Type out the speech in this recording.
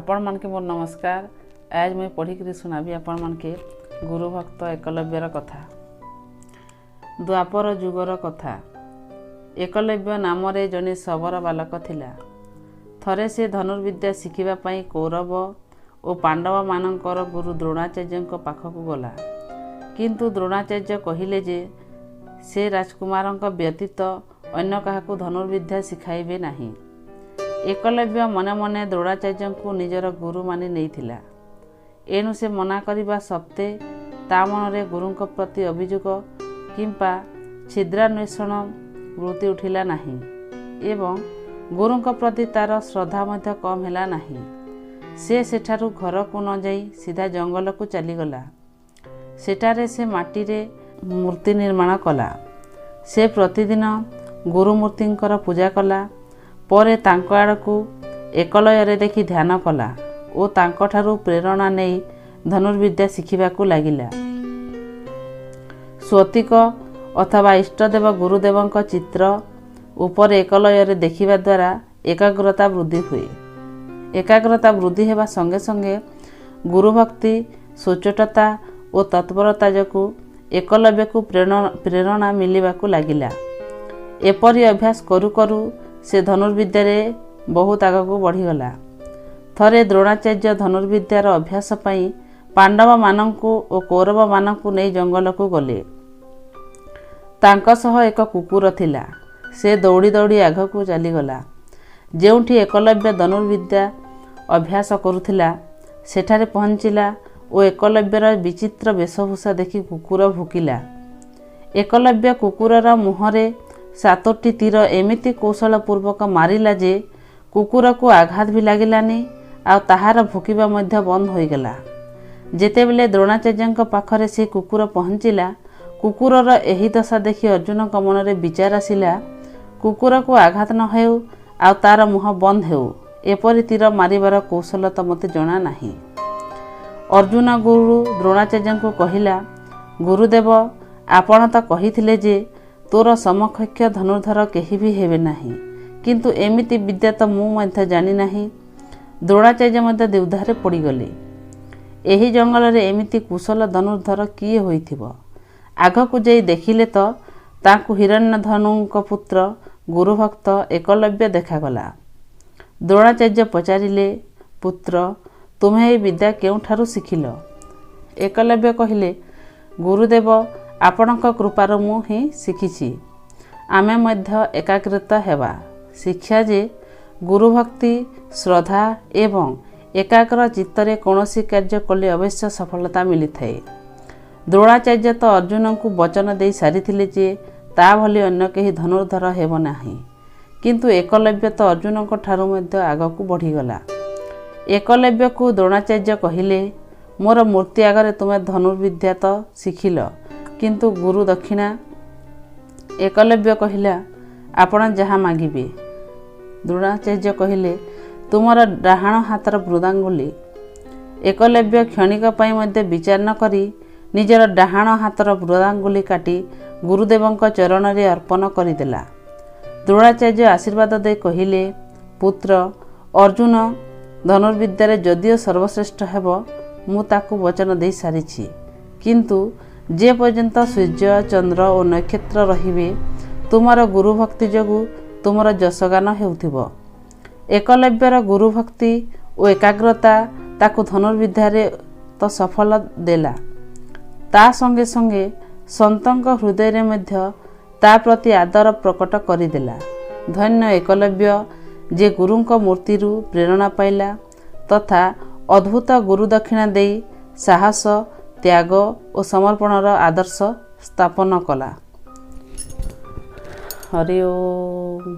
ଆପଣମାନକେ ମୋର ନମସ୍କାର। ଆଜ୍ ମୁଇଁ ପଢ଼ିକିରି ଶୁଣାବି ଆପଣମାନକେ ଗୁରୁଭକ୍ତ ଏକଲବ୍ୟର କଥା। ଦ୍ୱାପର ଯୁଗର କଥା। ଏକଲବ୍ୟ ନାମରେ ଜଣେ ଶବର ବାଲକ ଥିଲା। ଥରେ ସେ ଧନୁର୍ବିଦ୍ୟା ଶିଖିବା ପାଇଁ କୌରବ ଓ ପାଣ୍ଡବମାନଙ୍କର ଗୁରୁ ଦ୍ରୋଣାଚାର୍ଯ୍ୟଙ୍କ ପାଖକୁ ଗଲା। କିନ୍ତୁ ଦ୍ରୋଣାଚାର୍ଯ୍ୟ କହିଲେ ଯେ ସେ ରାଜକୁମାରଙ୍କ ବ୍ୟତୀତ ଅନ୍ୟ କାହାକୁ ଧନୁର୍ବିଦ୍ୟା ଶିଖାଇବେ ନାହିଁ। ଏକଲବ୍ୟ ମନେ ମନେ ଦ୍ରୋଣାଚାର୍ଯ୍ୟଙ୍କୁ ନିଜର ଗୁରୁ ମାନି ନେଇଥିଲା। ଏଣୁ ସେ ମନା କରିବା ସତ୍ତ୍ୱେ ତା ମନରେ ଗୁରୁଙ୍କ ପ୍ରତି ଅଭିଯୋଗ କିମ୍ବା ଛିଦ୍ରାନ୍ୱେଷଣ ବୃତ୍ତି ଉଠିଲା ନାହିଁ ଏବଂ ଗୁରୁଙ୍କ ପ୍ରତି ତାର ଶ୍ରଦ୍ଧା ମଧ୍ୟ କମ୍ ହେଲା ନାହିଁ। ସେ ସେଠାରୁ ଘରକୁ ନ ଯାଇ ସିଧା ଜଙ୍ଗଲକୁ ଚାଲିଗଲା। ସେଠାରେ ସେ ମାଟିରେ ମୂର୍ତ୍ତି ନିର୍ମାଣ କଲା। ସେ ପ୍ରତିଦିନ ଗୁରୁମୂର୍ତ୍ତିଙ୍କର ପୂଜା କଲା ପରେ ତାଙ୍କ ଆଡ଼କୁ ଏକଲୟରେ ଦେଖି ଧ୍ୟାନ କଲା ଓ ତାଙ୍କଠାରୁ ପ୍ରେରଣା ନେଇ ଧନୁର୍ବିଦ୍ୟା ଶିଖିବାକୁ ଲାଗିଲା। ସ୍ୱସ୍ତିକ ଅଥବା ଇଷ୍ଟଦେବ ଗୁରୁଦେବଙ୍କ ଚିତ୍ର ଉପରେ ଏକଲୟରେ ଦେଖିବା ଦ୍ୱାରା ଏକାଗ୍ରତା ବୃଦ୍ଧି ହୁଏ। ଏକାଗ୍ରତା ବୃଦ୍ଧି ହେବା ସଙ୍ଗେ ସଙ୍ଗେ ଗୁରୁଭକ୍ତି, ସଚ୍ଚୋଟତା ଓ ତତ୍ପରତା ଯୋଗୁଁ ଏକଲବ୍ୟକୁ ପ୍ରେରଣା ମିଳିବାକୁ ଲାଗିଲା। ଏପରି ଅଭ୍ୟାସ କରୁ କରୁ ସେ ଧନୁର୍ବିଦ୍ୟାରେ ବହୁତ ଆଗକୁ ବଢ଼ିଗଲା। ଥରେ ଦ୍ରୋଣାଚାର୍ଯ୍ୟ ଧନୁର୍ବିଦ୍ୟାର ଅଭ୍ୟାସ ପାଇଁ ପାଣ୍ଡବମାନଙ୍କୁ ଓ କୌରବମାନଙ୍କୁ ନେଇ ଜଙ୍ଗଲକୁ ଗଲେ। ତାଙ୍କ ସହ ଏକ କୁକୁର ଥିଲା। ସେ ଦୌଡ଼ି ଦୌଡ଼ି ଆଗକୁ ଚାଲିଗଲା। ଯେଉଁଠି ଏକଲବ୍ୟ ଧନୁର୍ବିଦ୍ୟା ଅଭ୍ୟାସ କରୁଥିଲା, ସେଠାରେ ପହଞ୍ଚିଲା ଓ ଏକଲବ୍ୟର ବିଚିତ୍ର ବେଶଭୂଷା ଦେଖି କୁକୁର ଭୁକିଲା। ଏକଲବ୍ୟ କୁକୁରର ମୁହଁରେ ସାତୋଟି ତୀର ଏମିତି କୌଶଳପୂର୍ବକ ମାରିଲା ଯେ କୁକୁରକୁ ଆଘାତ ବି ଲାଗିଲାନି ଆଉ ତାହାର ଭୁକିବା ମଧ୍ୟ ବନ୍ଦ ହୋଇଗଲା। ଯେତେବେଳେ ଦ୍ରୋଣାଚାର୍ଯ୍ୟଙ୍କ ପାଖରେ ସେ କୁକୁର ପହଞ୍ଚିଲା, କୁକୁରର ଏହି ଦଶା ଦେଖି ଅର୍ଜୁନଙ୍କ ମନରେ ବିଚାର ଆସିଲା, କୁକୁରକୁ ଆଘାତ ନ ହେଉ ଆଉ ତାର ମୁହଁ ବନ୍ଦ ହେଉ, ଏପରି ତୀର ମାରିବାର କୌଶଳ ତ ମୋତେ ଜଣା ନାହିଁ। ଅର୍ଜୁନ ଗୁରୁ ଦ୍ରୋଣାଚାର୍ଯ୍ୟଙ୍କୁ କହିଲା, ଗୁରୁଦେବ, ଆପଣ ତ କହିଥିଲେ ଯେ ତୋର ସମକକ୍ଷ ଧନୁର୍ଧର କେହି ବି ହେବେ ନାହିଁ, କିନ୍ତୁ ଏମିତି ବିଦ୍ୟା ତ ମୁଁ ମଧ୍ୟ ଜାଣିନାହିଁ। ଦ୍ରୋଣାଚାର୍ଯ୍ୟ ମଧ୍ୟ ଦ୍ୱିଧାରେ ପଡ଼ିଗଲେ। ଏହି ଜଙ୍ଗଲରେ ଏମିତି କୁଶଳ ଧନୁର୍ଧର କିଏ ହୋଇଥିବ? ଆଗକୁ ଯାଇ ଦେଖିଲେ ତ ତାଙ୍କୁ ହିରଣ୍ୟଧନୁଙ୍କ ପୁତ୍ର ଗୁରୁଭକ୍ତ ଏକଲବ୍ୟ ଦେଖାଗଲା। ଦ୍ରୋଣାଚାର୍ଯ୍ୟ ପଚାରିଲେ, ପୁତ୍ର, ତୁମେ ଏହି ବିଦ୍ୟା କେଉଁଠାରୁ ଶିଖିଲ? ଏକଲବ୍ୟ କହିଲେ, ଗୁରୁଦେବ, ଆପଣଙ୍କ କୃପାରୁ ମୁଁ ହିଁ ଶିଖିଛି। ଆମେ ମଧ୍ୟ ଏକାଗ୍ରତା ହେବା ଶିକ୍ଷା ଯେ ଗୁରୁଭକ୍ତି, ଶ୍ରଦ୍ଧା ଏବଂ ଏକାଗ୍ର ଚିତ୍ତରେ କୌଣସି କାର୍ଯ୍ୟ କଲେ ଅବଶ୍ୟ ସଫଳତା ମିଳିଥାଏ। ଦ୍ରୋଣାଚାର୍ଯ୍ୟ ତ ଅର୍ଜୁନଙ୍କୁ ବଚନ ଦେଇ ସାରିଥିଲେ ଯେ ତା ଭଳି ଅନ୍ୟ କେହି ଧନୁର୍ଧର ହେବ ନାହିଁ। କିନ୍ତୁ ଏକଲବ୍ୟ ତ ଅର୍ଜୁନଙ୍କ ଠାରୁ ମଧ୍ୟ ଆଗକୁ ବଢ଼ିଗଲା। ଏକଲବ୍ୟକୁ ଦ୍ରୋଣାଚାର୍ଯ୍ୟ କହିଲେ, ମୋର ମୂର୍ତ୍ତି ଆଗରେ ତୁମେ ଧନୁର୍ବିଦ୍ୟା ତ ଶିଖିଲ, କିନ୍ତୁ ଗୁରୁ ଦକ୍ଷିଣା? ଏକଲବ୍ୟ କହିଲା, ଆପଣ ଯାହା ମାଗିବେ। ଦ୍ରୋଣାଚାର୍ଯ୍ୟ କହିଲେ, ତୁମର ଡାହାଣ ହାତର ବୃଦ୍ଧାଙ୍ଗୁଳି। ଏକଲବ୍ୟ କ୍ଷଣିକ ପାଇଁ ମଧ୍ୟ ବିଚାର ନ କରି ନିଜର ଡାହାଣ ହାତର ବୃଦ୍ଧାଙ୍ଗୁଳି କାଟି ଗୁରୁଦେବଙ୍କ ଚରଣରେ ଅର୍ପଣ କରିଦେଲା। ଦ୍ରୋଣାଚାର୍ଯ୍ୟ ଆଶୀର୍ବାଦ ଦେଇ କହିଲେ, ପୁତ୍ର, ଅର୍ଜୁନ ଧନୁର୍ବିଦ୍ୟାରେ ଯଦିଓ ସର୍ବଶ୍ରେଷ୍ଠ ହେବ, ମୁଁ ତାକୁ ବଚନ ଦେଇ ସାରିଛି, କିନ୍ତୁ ଯେ ପର୍ଯ୍ୟନ୍ତ ସୂର୍ଯ୍ୟ, ଚନ୍ଦ୍ର ଓ ନକ୍ଷତ୍ର ରହିବେ, ତୁମର ଗୁରୁଭକ୍ତି ଯୋଗୁଁ ତୁମର ଯଶଗାନ ହେଉଥିବ। ଏକଲବ୍ୟର ଗୁରୁଭକ୍ତି ଓ ଏକାଗ୍ରତା ତାକୁ ଧନୁର୍ବିଦ୍ୟାରେ ତ ସଫଳ ଦେଲା, ତା ସଙ୍ଗେ ସଙ୍ଗେ ସନ୍ତଙ୍କ ହୃଦୟରେ ମଧ୍ୟ ତା ପ୍ରତି ଆଦର ପ୍ରକଟ କରିଦେଲା। ଧନ୍ୟ ଏକଲବ୍ୟ, ଯେ ଗୁରୁଙ୍କ ମୂର୍ତ୍ତିରୁ ପ୍ରେରଣା ପାଇଲା ତଥା ଅଦ୍ଭୁତ ଗୁରୁଦକ୍ଷିଣା ଦେଇ ସାହସ, ତ୍ୟାଗ ଓ ସମର୍ପଣର ଆଦର୍ଶ ସ୍ଥାପନ କଲା। ହରି ଓମ୍।